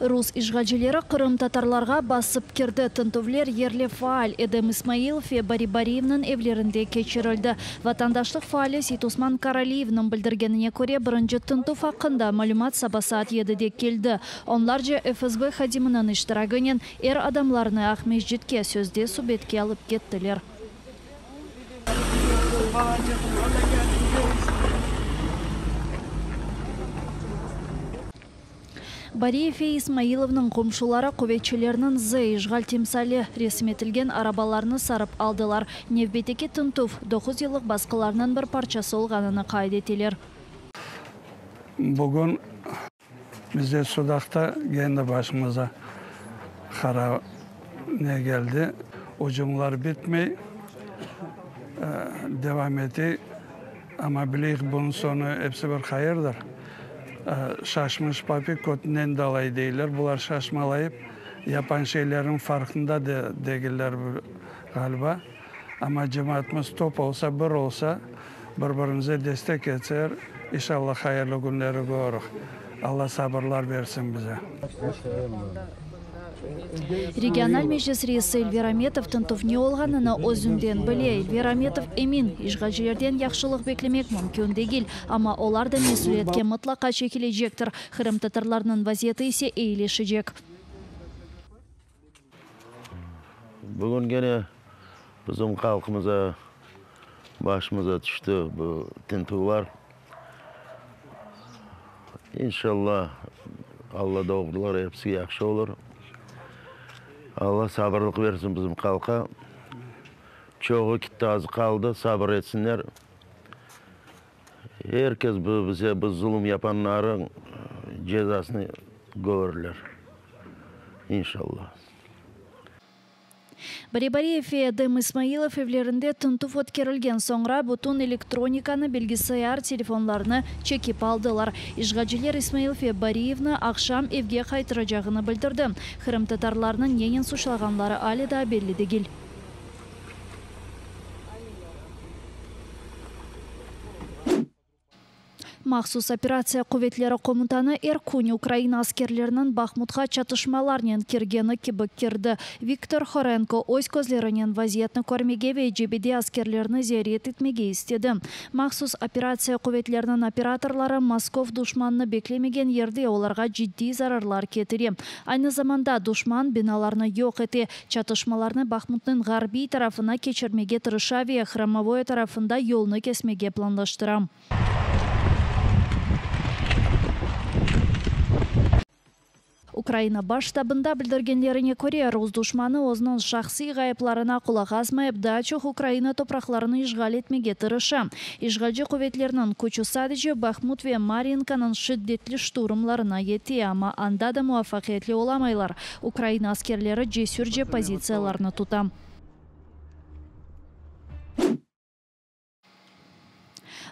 Rus işğalcileri qırımtatarlarğa basıp kirdi. Tintüvler yerli faal Edem İsmailov ve Bari Bariyevniñ evlerinde keçirildi. Vatandaşlıq faali Seytosman Karaliyevniñ bildirgenine köre, birinci tintüv aqqında malümat saba saat yedide keldi. Onlarca FSB hadiminiñ iştiragınen er adamlarnı Aqmescitke sözde subetke alıp kettiler. Bariyev ve İsmailovnıñ qomşuları quvetçilerniñ Z işğal timsali resim etilgen arabalarını sarıp aldılar. Nevbetteki tintüv, doquz yıllıq basqılarnıñ bir parçası olğanını qayd eteler. Bugün bizde Sudaqta kendi başımıza qara ne keldi. Ucumlar bitmey, devam ete. Amma bileyik, bunıñ soñu episi bir hayırdır. Şaşmış papi kötünden dalay deyler. Bular şaşmalayıp, yapan şeyleriniñ farqında da degiller ğaliba. Amma cemaatımız top olsa, bir olsa, bir-birimize destek etser, inşallah hayırlı künleri körürük. Alla sabırlar bersin bize. Regional meclis reisi Elver Ametov tintüv ne olğanını özünden bile. Elver Ametov emin, işğalcilerden yahşılıq beklemek mümkün degil, amma olar da mesüliyetke mıtlaqa çekilecektir, qırımtatarlarnıñ vaziyeti ise eyileşecek. Bugün kene bizim halqımıza, başımıza tüşti bu tintüvlar. İnşallah, Alla doğrular, episi yahşı olur. Alla sabırlıq bersin bizim halqqa. Çoğu kitti, azı qaldı, sabır etsinler. Er kes bu bize bu zulum yapanlarıñ cezasını körürler, inşallah. Bari Bariyev ve Edem İsmailov evlerinde tintüv ötkerilgen soñra bütün elektronikanı, bilgisayar, telefonlarnı çekip aldılar. İşğalciler İsmailov ve Bariyevni aqşam evge qaytıracağını bildirdi. Qırımtatarlarnı nenen suçlağanları ale daa belli degil. Mahsus operatsiya quvetleri komutanı er kün Ukraina askerleriniñ Bahmutqa çatışmalarnen kirgeni kibi kirdi. Viktor Horenko öz közlerinen vaziyetni körmege ve cebede askerlerni ziyaret etmege istedi. Mahsus operatsiya quvetleriniñ operatorları Moskov duşmannı beklemegen yerde olarğa ciddiy zararlar ketire. Aynı zamanda duşman binalarnı yoq ete, çatışmalarnı Bahmutnıñ ğarbiy tarafına keçirmege tırışa ve Hromovoye tarafında yolnı kesmege planlaştıra. Ukraina Baş ştabında bildirgenlerine köre, rus duşmanı özüniñ şahsiy ğayıplarına qulaq asmayıp, daa çoq Ukraina topraqlarını işğal etmege tırışa. İşğalci quvetlerniñ küçü sadece Bahmut ve Maryinkanıñ şiddetli şturmlarına yete, amma anda da muvafaqiyetli olamaylar. Ukraina askerleri cesürce pozitsiyalarını tuta.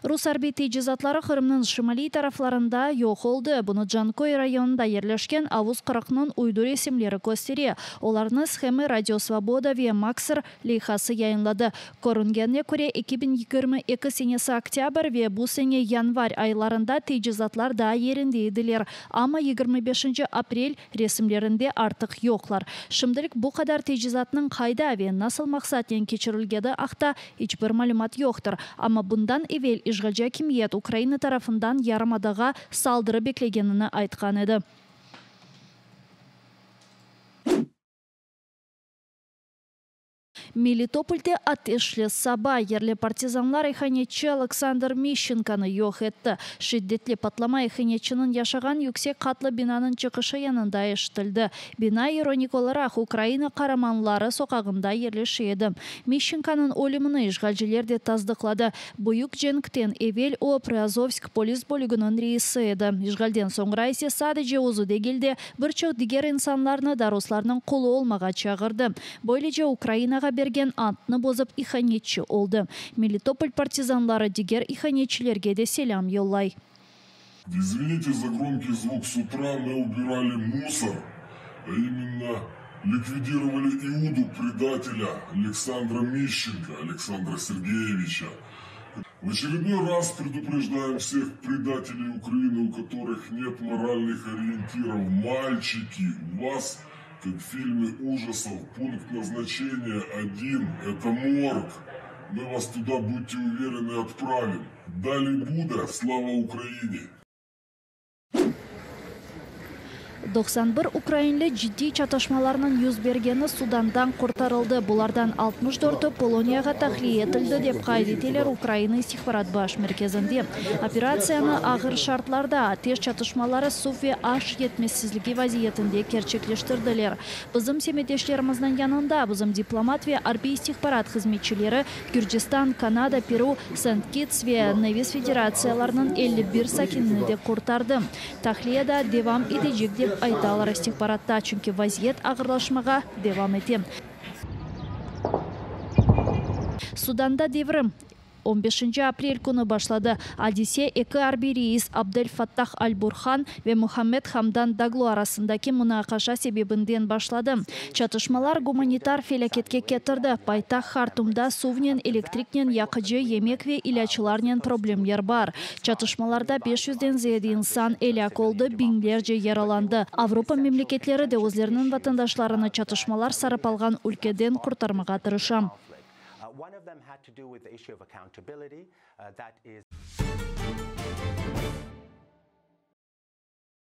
Rus arbiy tecizatları Qırımnıñ şimaliy taraflarında yoq oldı. Bunı Canköy rayonında yerleşken Avuz 40-nıñ uydu resimleri köstere. Olarnı Shemı, Radio Svoboda ve Maxar leyhası yayınladı. Körüngenine köre, 2022 senesi oktâbr ve bu sene yanvar aylarında tecizatlar daa yerinde ediler, amma yigirmi beşinci aprel resimlerinde artıq yoqlar. Şimdilik bu qadar tecizatnıñ qayda ve nasıl maqsatnen keçirilgeni aqta iç bir malümat yoqtır. Amma bundan evel işğalci akimiyet Ukraina tarafından yarımadağa saldırı beklegenini aytqan edi. Melitopolde ateşli saba yerli partizanlar ihanetçi Aleksandr Mişçenkonı yoq etti. Şiddetli patlama ihanetçiniñ yaşağan yüksek qatlı binanıñ çıqışı yanında eşitildi. Bina, ironik olaraq, Ukraina Qaramanları soqağında yerleşe edi. Mişçenkonıñ ölümini işğalciler de tasdıqladı. Büyük cenkten evel o, Priazovsk polis bölüginiñ reisi edi. İşğalden soñra ise sadece özü degil de, bir çoq diger insanlarnı da ruslarnıñ qulu olmağa çağırdı. Böylece Ukrainağa bergen antnı bozıp ihanetçi oldı. Melitopol partizanları diger ihanetçilerge de selâm yollay. Извините за громкий звук с утра, мы убирали мусор. А именно ликвидировали Иуду, предателя Александра Мищенко, Александра Сергеевича. В очередной раз предупреждаем всех предателей Украины, у которых нет моральных ориентиров. Мальчики, у вас, как в фильме ужасов, пункт назначения один – это морг. Мы вас туда, будьте уверены, отправим. Далі буде, слава Украине! 91 ukrainli ciddiy çatışmalarnıñ yüz bergeni Sudandan qurtarıldı, bulardan altmış dörtü Poloniyağa tahliye etildi, dep qayd eteler Ukraina istihbarat baş merkezinde. Operatsiyanı ağır şartlarda, ateş çatışmaları, suv ve aş yetmezsizligi vaziyetinde kerçekleştirdiler. Bizim semetdeşlerimizniñ yanında bizim diplomat ve arbiy istihbarat hızmetçileri Gürcistan, Kanada, Peru, Sent-Kits ve Nevis Federatsiyalarınıñ 51 sakinini de qurtardı. Tahliye daa devam etecek, dep aytalar istihbaratta, çünki vaziyet ağırlaşmağa devam ete. Sudanda devrim on beşinci aprel künü başladı. Adise eki arbiy reis Abdel Fattah al-Burhan ve Muhammed Hamdan Daglo arasındaki munaqaşa sebebinden başladı. Çatışmalar gumanitar felâketke ketirdi. Paytaht Hartumda suvnen, elektriknen, yaqıcı, yemek ve ilâclarnen problemler bar. Çatışmalarda 500den ziyade insan elâk oldı, biñlerce yaralandı. Avropa memleketleri de özleriniñ vatandaşlarını çatışmalar sarıp alğan ülkeden qurtarmağa tırışa.